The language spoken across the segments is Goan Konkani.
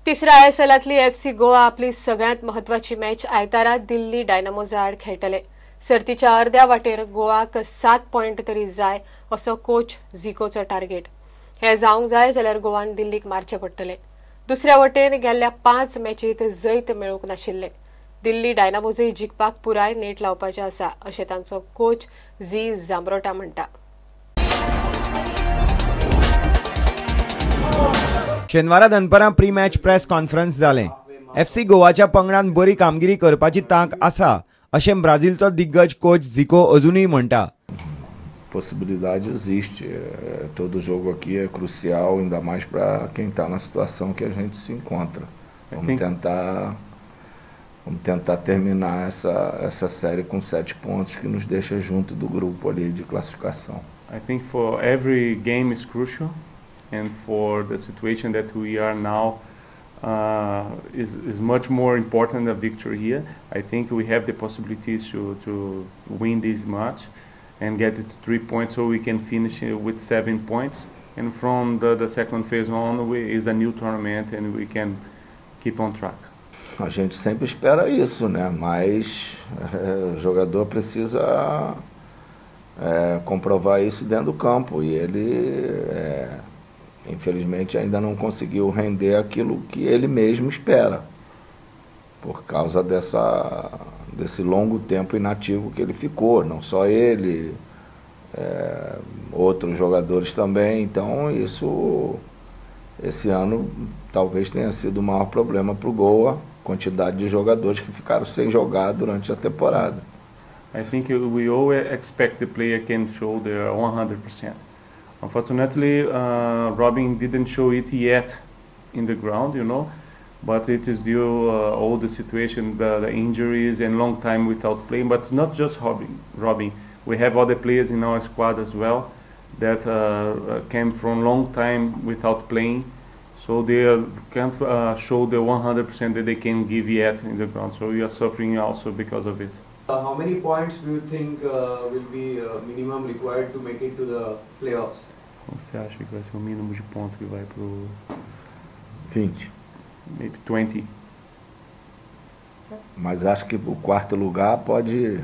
तिसऱ्या आयएसएलांतली एफसी गोवा आपली सगळ्यांत म्हत्वाची मॅच आयतारा दिल्ली डायनामोजा आड खेळटले. सर्तीच्या अर्द्या वाटेर गोवाक 7 पॉयंट तरी जाय असो कोच झिकोचो टार्गेट. हे जावंक जाय जाल्यार गोवान दिल्लीक मारचें पडटलें. दुसऱ्या वटेन गेल्ल्या 5 मॅचीत जैत मेळूंक नाशिल्लें. दिल्ली डायनामोजूय जिखपाक पुराय नेट लावपाचें आसा अशें तांचो कोच झी जांब्रोटा म्हणटा. शेनवारा दनपरां प्री मॅच प्रेस कॉन्फरन्स जालें. एफसी गोवाच्या पंगडान बरी कामगिरी करपाची तांक आसा अशें ब्राझीलचो दिग्गज कोच झिको अजुनूय म्हणटा. Possibilidade existe. Todo jogo aqui é crucial, ainda mais para quem está na situação que a gente se encontra. Vamos tentar terminar essa série com 7 pontos que nos deixa junto do grupo ali de classificação. I think for every game is crucial, and for the situation that we are now is much more important a victory here. I think we have the possibilities to win this match and get it 3 points, so we can finish it with 7 points. And from the second phase on, is a new tournament and we can keep on track. A gente sempre espera isso, né? Mas o jogador precisa comprovar isso dentro do campo e ele, infelizmente, ainda não conseguiu render aquilo que ele mesmo espera, por causa desse longo tempo inativo que ele ficou, não só ele, outros jogadores também. Então isso, esse ano talvez tenha sido o maior problema para o Goa, quantidade de jogadores que ficaram sem jogar durante a temporada. I think we always expect the player can show their 100%. Unfortunately, Robin didn't show it yet in the ground, you know. But it is due all the situation, the injuries and long time without playing. But it's not just Robin. We have other players in our squad as well that came from long time without playing, so they can't show the 100% that they can give yet in the ground. So we are suffering also because of it. How many points do you think will be minimum required to make it to the playoffs? Você acha que vai ser o mínimo de ponto que vai pro 20? Maybe 20. Mas acho que o quarto lugar pode...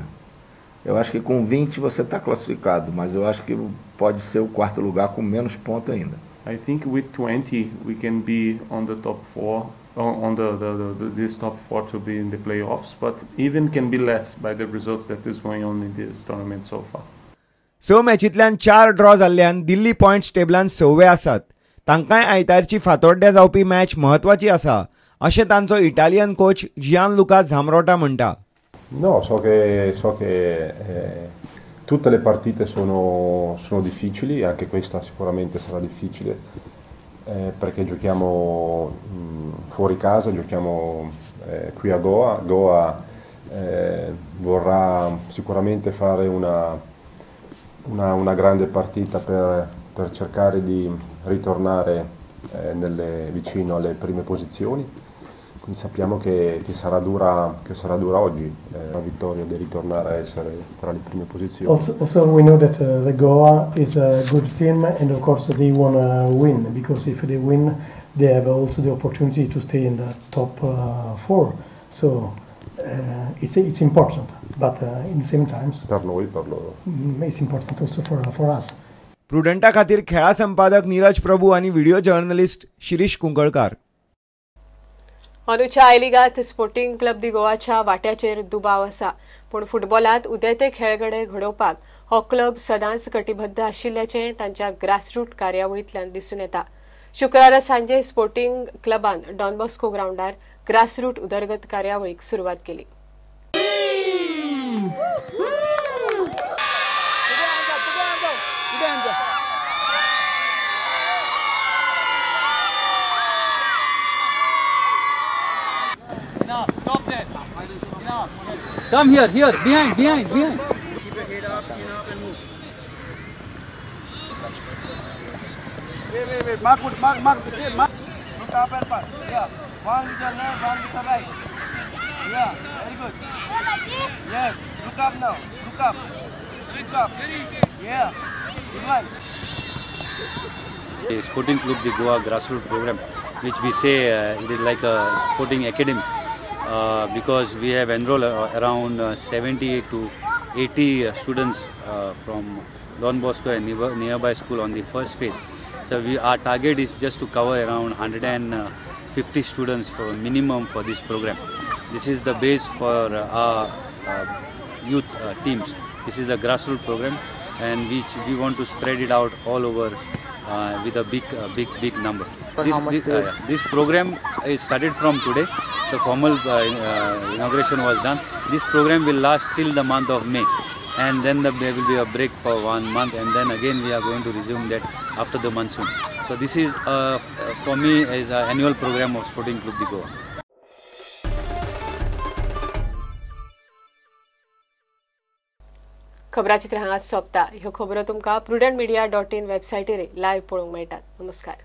Eu acho que com 20 você está classificado, mas eu acho que pode ser o quarto lugar com menos ponto ainda. I think with 20 we can be on the top 4, on this top 4 to be in the playoffs, but even can be less by the results that is going on in this tournament so far. 6 मॅचींतल्यान 4 draw जाल्ल्यान दिल्ली पॉयंट्स टेबलान 6वे आसात. तांकांय आयतारची फातोड्ड्या जावपी मॅच म्हत्वाची आसा अशें तांचो इटालियन कोच जियानलुका झामरोटा म्हणटा. No, so che tutte le partite sono difficili, anche questa sicuramente sarà difficile, perché giochiamo fuori casa, giochiamo qui a Goa. Goa vorrà sicuramente fare una grande partita per cercare di ritornare vicino alle prime posizioni. Quindi sappiamo che sarà dura oggi, la vittoria di ritornare a essere tra le prime posizioni. Also we know that the Goa is a good team and of course they want to win, because if they win they have also the opportunity to stay in the top 4. So it's important, but in the same times per noi, per loro. It's important also for us. प्रुडंटा खातीर खेळा संपादक नीरज प्रभू आनी व्हिडिओ जर्नलिस्ट शिरीष कुंकळकार. अंदूच्या I लिगांत स्पोर्टिंग क्लब दी गोवाच्या वाट्याचेर दुबाव आसा, पूण फुटबॉलांत उदेते खेळगडे घडोवपाक हो क्लब सदांच कटिबद्ध आशिल्ल्याचें तांच्या ग्रासरूट कार्यावळींतल्यान दिसून येता. शुक्रारा सांजे स्पोर्टिंग क्लबान डॉन बॉस्को ग्रावंडार ग्रासरूट उदरगत कार्यावळीक सुरवात केली. Come here, here, behind, behind, behind. Keep your head up, chin up and move. Wait, wait, wait. Mark, mark, mark, mark. Look up and pass. Yeah. One with your left, one with your right. Yeah, very good. Like this? Yes. Look up now. Look up. Look up. Yeah. Good one. Sporting Club de Goa grassroots program which we say it is like a sporting academy, because we have enrolled around 70 to 80 students from Don Bosco and nearby school on the first phase. So our target is just to cover around 150 students for minimum for this program. This is the base for our youth teams. This is a grassroots program, and which we want to spread it out all over with a big number. This program is started from today. The formal inauguration was done. This program will last till the month of May, and then there will be a break for 1 month, and then again we are going to resume that after the monsoon. So this is for me is an annual program of Sporting Club de Goa. खबराचित्र हांगाच सोंपता. ह्यो खबरो तुमकां prudentmedia.in वेबसायटीर लायव्ह पळोवंक मेळटात. नमस्कार.